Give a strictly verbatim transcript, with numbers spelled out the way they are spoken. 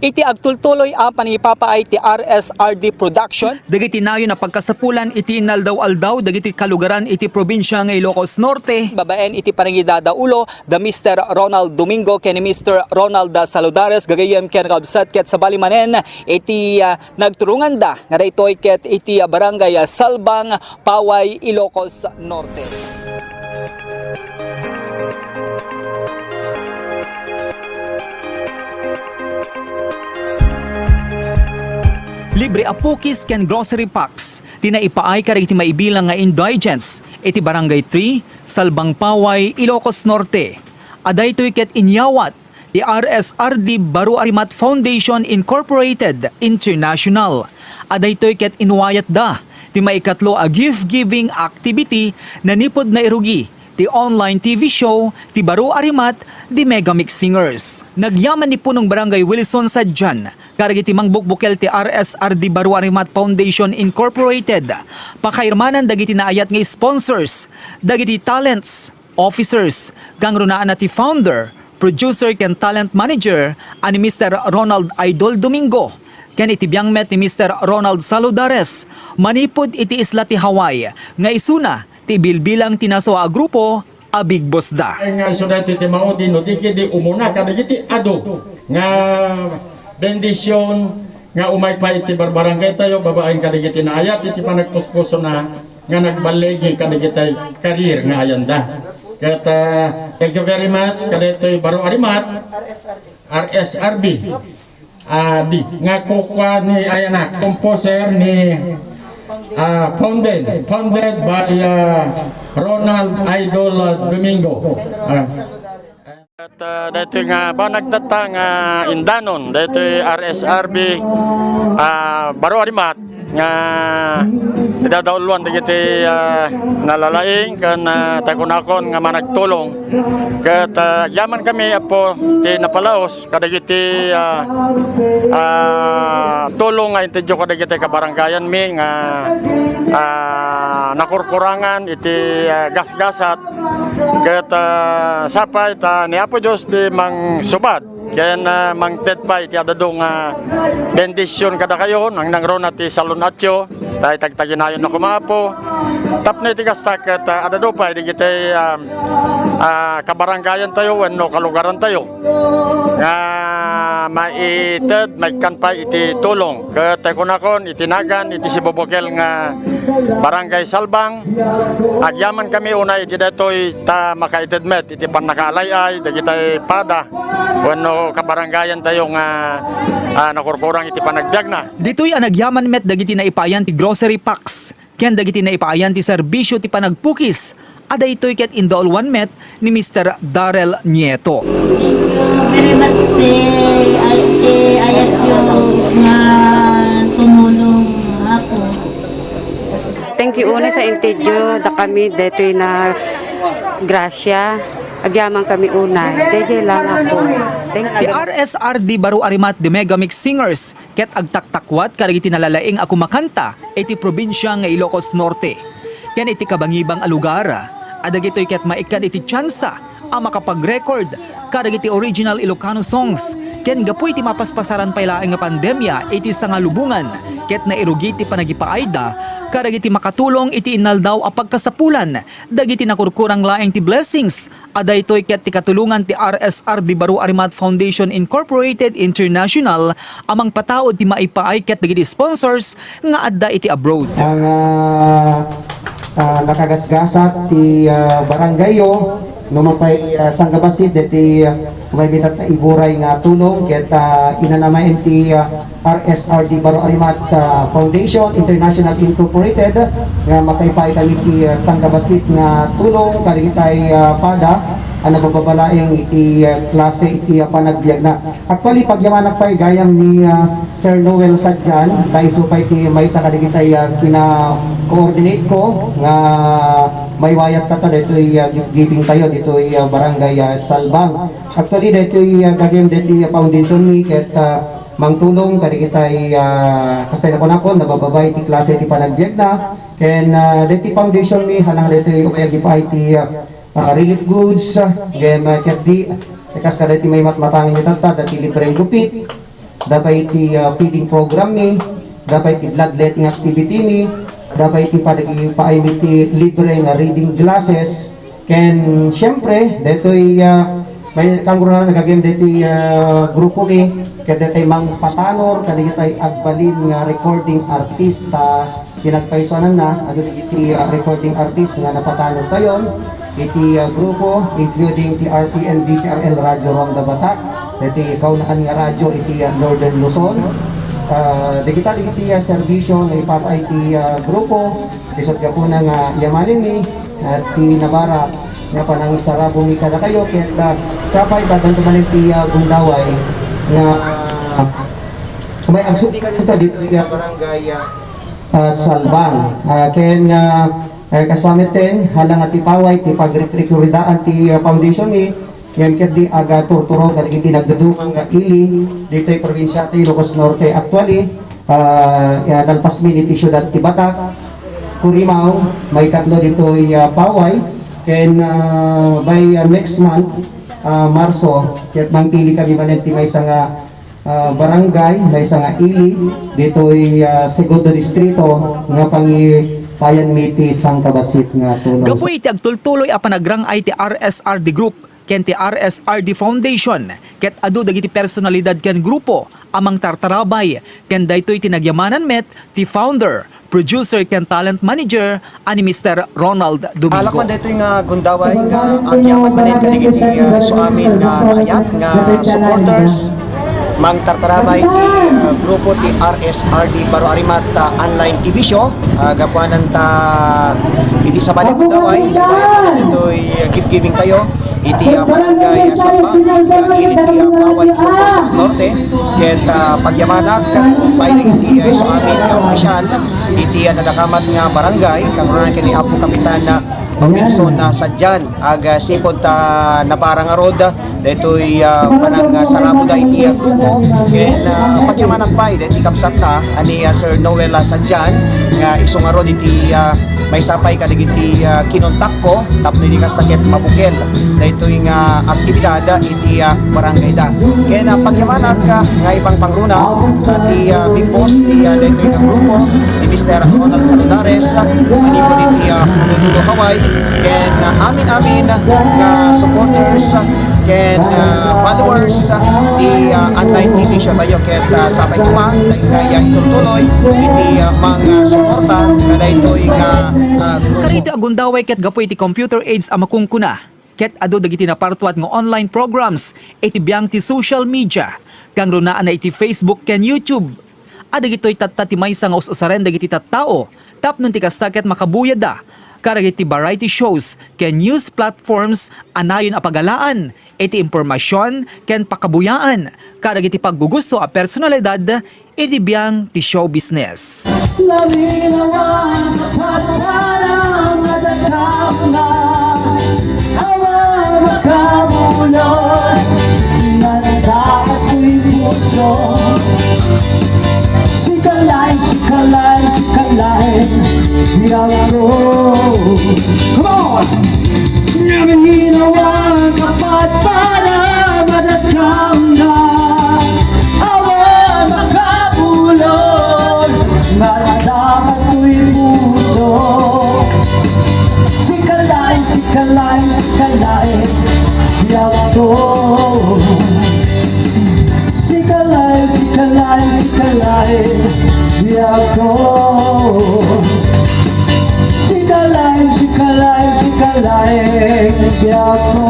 Iti agtultuloy a panangipapaay ti R S R D Production, dagiti nayon a pagkasapulan iti inaldaw-aldaw dagiti kalugaran iti probinsia nga Ilocos Norte, babaen iti panangidadaulo da Mister Ronald Domingo ken ni Mister Ronald Saludares gagayyem ken kabsat ket sabali manen iti, ah, nagturonganda nga daytoy ket iti, ah, Barangay, ah, Salbang, Paway, Ilocos Norte. Libre a pukis ken grocery packs ti naipaay kadagiti maibilang nga indigents iti Barangay three, Salbang, Paway, Ilocos Norte. A daytoy ket inyawat ti R S R D Baro Arimat Foundation Incorporated International. A daytoy ket inwayatda ti maikatlo a gift-giving activity nanipud nairugi ti online T V show ti Baro Arimat, The Mega Mix Singers. Nagyaman ni Punong Barangay Wilson Sadian kadagiti mangbukbukel ti R S R D Baro Arimat Foundation Incorporated, pakairmanan dagiti naayat nga sponsors, dagiti talents, officers, kangrunaan a ti founder, producer ken talent manager a ni Mister Ronald Idol Domingo, ken iti biang met ni Mister Ronald Saludares, manipud iti isla ti Hawaii, nga isuna ti bilbilang ti nasao a grupo a Big Boss da. Nga isu daytoy ti maudi no di ketdi umuna kadagiti adu nga bendision nga umay pay iti barbarangay tayo babaen kadagiti naayat iti panagpuspusona nga nagballigi kadagiti career nga ayanda. Ket, ah, thank you very much kadaytoy Baro Arimat, R S R B. Ah, di, nga kukua ni, ayan na, composer ni, ah, founded, founded by, ah, Ronald Idol, ah, Domingo. Ah. At, ah, daytoy nga banag tatta nga indanon, daytoy R S R B, ah, Baro Arimat, nga idadauluan dagiti, ah, nalalaing ken, ah, takunakon nga managtulong. Ket, ah, agyaman kami, Apo, ti napalaos kadagiti, ah, ah, tulong nga intedyo kadagiti kabarangayanmi nga, ah, nakurkurangan iti, ah, gasgasat. Ket, ah, sapay ta ni Apo Dios ti mangsubad ken, ah, mangted pay ti adado nga bendision kadakayo, nangnangruna ti salun-atyo, tay tagtaginayon a kumapo. Tapno iti kasta ket, ah, adado pay digiti, ah, ah, kabarangayan tayo wenno kalugaran tayo nga maited, maikkan pay iti tulong. Ket kunakon iti nagan iti sibubukel nga Barangay Salbang, agyaman kami unay iti daytoy ta makaited met iti pannakaalaylay dagiti pada wenno kabarangayan tayo nga, ah, nakurkurang iti panagbiagna. Ditoy a nagyaman met dagiti naipaayan ti grocery packs ken dagiti naipaayan ti serbisio ti panagpukis a daytoy ket indauluan met ni Mister Darrell Nieto. Thank you very much ti, ay, ti ayatyo nga tumulong, Apo. Thank you unay sa intedyo dakami daytoy nga grasya. Agyaman kami unay. Daydiay lang, Apo. Thank you. Ti R S R D Baro Arimat, The Mega Mix Singers, ket agtaktakuat kadagiti nalalaing a kumakanta iti probinsia nga Ilocos Norte ken iti kabangibang a lugar a dagitoy ket maikkan iti tiansa a makapag-record kadagiti original Ilocano songs ken gapu iti mapaspasaran pay laeng nga pandemia iti sangalubongan ket nairugi ti panagipaayda kadagiti makatulong iti inaldaw a pagkasapulan dagiti nakurkurang laeng ti blessings a daytoy ket ti katulongan ti R S R D Baro Arimat Foundation Incorporated International a mangpataud ti maipaay ket dagiti sponsors nga adda iti abroad. Ang, ah, ah, nakagasgasat ti, ah, barangayyo, no mapay, ah, sanggabasit deti, ah, umaybitat ta iburay nga tulong ket, ah, inanamaen ti, ah, R S R D Baro Arimat, ah, Foundation International Incorporated nga makaipaay kami ti, ah, sanggabasit nga tulong kadagitay, ah, pada a nabababalaeng iti, ah, klase iti, ah, panagbiagna. Actually, pagyamanak pay gayam ni, ah, Sir Noel Sadjan, ta isu pay ti maysa kadagitay, ah, kina-coordinate ko nga maiwayat tatta daytoy, ah, gift giving tayo ditoy, ah, Barangay, ah, Salbang. Actually, daytoy, ah, gagem daytoy, ah, foundation mi ket, ah, mangtulong kadagitay, ah, kastay nakunakon, nabababa iti klase ti panagbiagna. Ken, ah, daytoy foundation mi, hanang daytoy umayag ipaay ti, ah, ah, relief goods, ah, ngem, ah, ket di, kas kadaytoy maimatmatangan itatta, daytoy libreng gupit, da pay iti, ah, feeding program mi, da pay iti bloodletting activity mi, da pay iti panagipaay mi iti libre nga reading glasses, ken siyempre, daytoy, ah, may kangrunaan nga gagayam daytoy, ah, grupo mi, ket daytoy mangpatanor kadagiti agbalin nga recording artist, ah, pinagpaysuananna, adu dagiti, ah, recording artist nga napatanor tayon iti, ah, grupo, including ti R P N D C R L Radio Ronda Batak, iti kaunaan nga radio iti, ah, Northern Luzon. Ah, dagita dagiti, ah, serbisio nga ipapaay ti, ah, grupo, isut' gapuna nga yamanen mi, ah, ti nabarak nga panangsarabo mi kadakayo, ket, ah, sapay ta addanto manen ti, ah, gundaway nga, ah, may agsubli kadito ditoy, ah, barangay, ah, ah, Salbang. Ah, ken, ah, eh, kasla metten, hala nga ti paway ti pagrikrikuritaan ti, ah, foundation mi, ngem ketdi agaturturo kadagiti nagduduma nga ili ditoy probinsia ti Ilocos Norte. Actually, ah, ya, nalpas mi iti siudad ti Batak, Curimaw, maikatlo ditoy, ah, paway, ken, ah, by, ah, next month, ah, Marso, ket mangpili kami manen ti maysa nga ah, barangay, maysa nga ili, ditoy, ah, segundo distrito nga pangipayan mi ti sangkabassit nga tulong. Gapu iti agtultuloy a panagrang-ay ti R S R D Group ken ti R S R D Foundation, ket adu dagiti personalidad ken grupo a mangtartarabay, ken daytoy ti nagyamanan met ti founder, producer ken talent manager a ni Mister Ronald Domingo. Alakman daytoy nga gundaway nga agyaman manen kadagiti, ah, isuamin nga naayat nga supporters. Mangtartarabay ti, ah, grupo ti R S R D Baro Arimat, ah, online T V show. Ah, gapuanan ta idi sabali gundaway, daytoy, ah, gift giving tayo iti, ah, barangay, ah, Sabang, iti, ah, ili ti, ah, Paway, Ilocos Norte. Ket, ah, pagyamanak, pay iti, ah, isuamin nga opisyal iti, ah, nadakamat nga barangay, kangrunaan ken ni Apo Kapitan, ah, Wilson, ah, Sadian, agsipud ta naparang ngarud daytoy, ah, panang, ah, sarabo da iti, ah, grupo. Ken, ah, pagyamanak pay daytoy kabsatna a ni, ah, Sir Noel, ah, Sadian, nga isu ngarud iti, ah, maysa pay kadagiti, ah, kinontakko tapno idi kasta ket mabukel daytoy nga aktibidad iti, ah, barangay da. Ken, ah, pagyamanak, ah, nga ipangpangruna, ah, ti, ah, big boss ti, ah, daytoy nga grupo, ni Mister Ronald Saldares, ah, manipud iti, ah, Honolulu, Hawaii, ken, ah, amin-amin nga supporters, ah, ken, ah, followers, ah, ti, ah, online T V show tayo, ket, ah, sapay koma, nga iya itultuloy iti, ah, mga suporta kadaytoy nga, ah, grupo. Kadaytoy a gundaway ket gapu iti computer age a makunkuna, ket adu dagiti napartuat nga online programs iti biang ti social media, kangrunaan iti Facebook ken YouTube. A dagitoy tatta ti maysa nga us-usaren dagiti tattao tapno ti kasta ket makabuyada kadagiti variety shows ken news platforms a nayon a pagalaan iti impormasion ken pakabuyaan kadagiti paggugusto a personalidad iti biang ti show business. Laminawan a patpana nga dakam nga awan makabulor, nga nagdakatoy puso. Sikalay, sikalay, sikalay, biag ko. Come on! Naminawan a patpana nga dakam nga awan makabulor, nga nagdakatoy puso. Sikalay, sikalay, sikalay, biag ko. Sikalay, sikalay, sikalay, biag ko. Sikalay, sikalay, sikalay, biag ko.